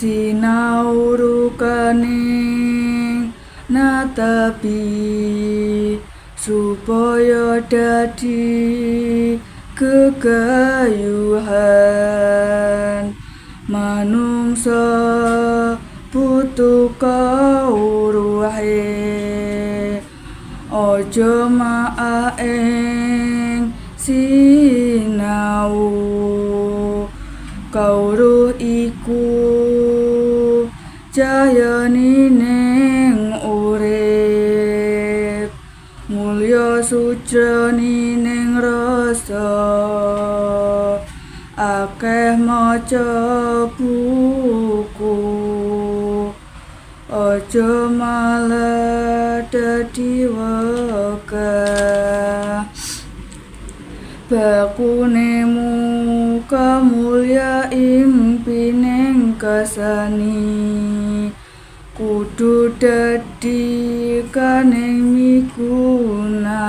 Sinau rukening natepi supaya dadi gegayuhan manungsa butuh kawruhe aja maah ing sinau. Kawruh iku cahyaning urip, mulya sujranining rasa, akeh maca buku, aja malah dadi wegah. Bakune muka mulya ing pining keseni kudu dadi kaning miguna.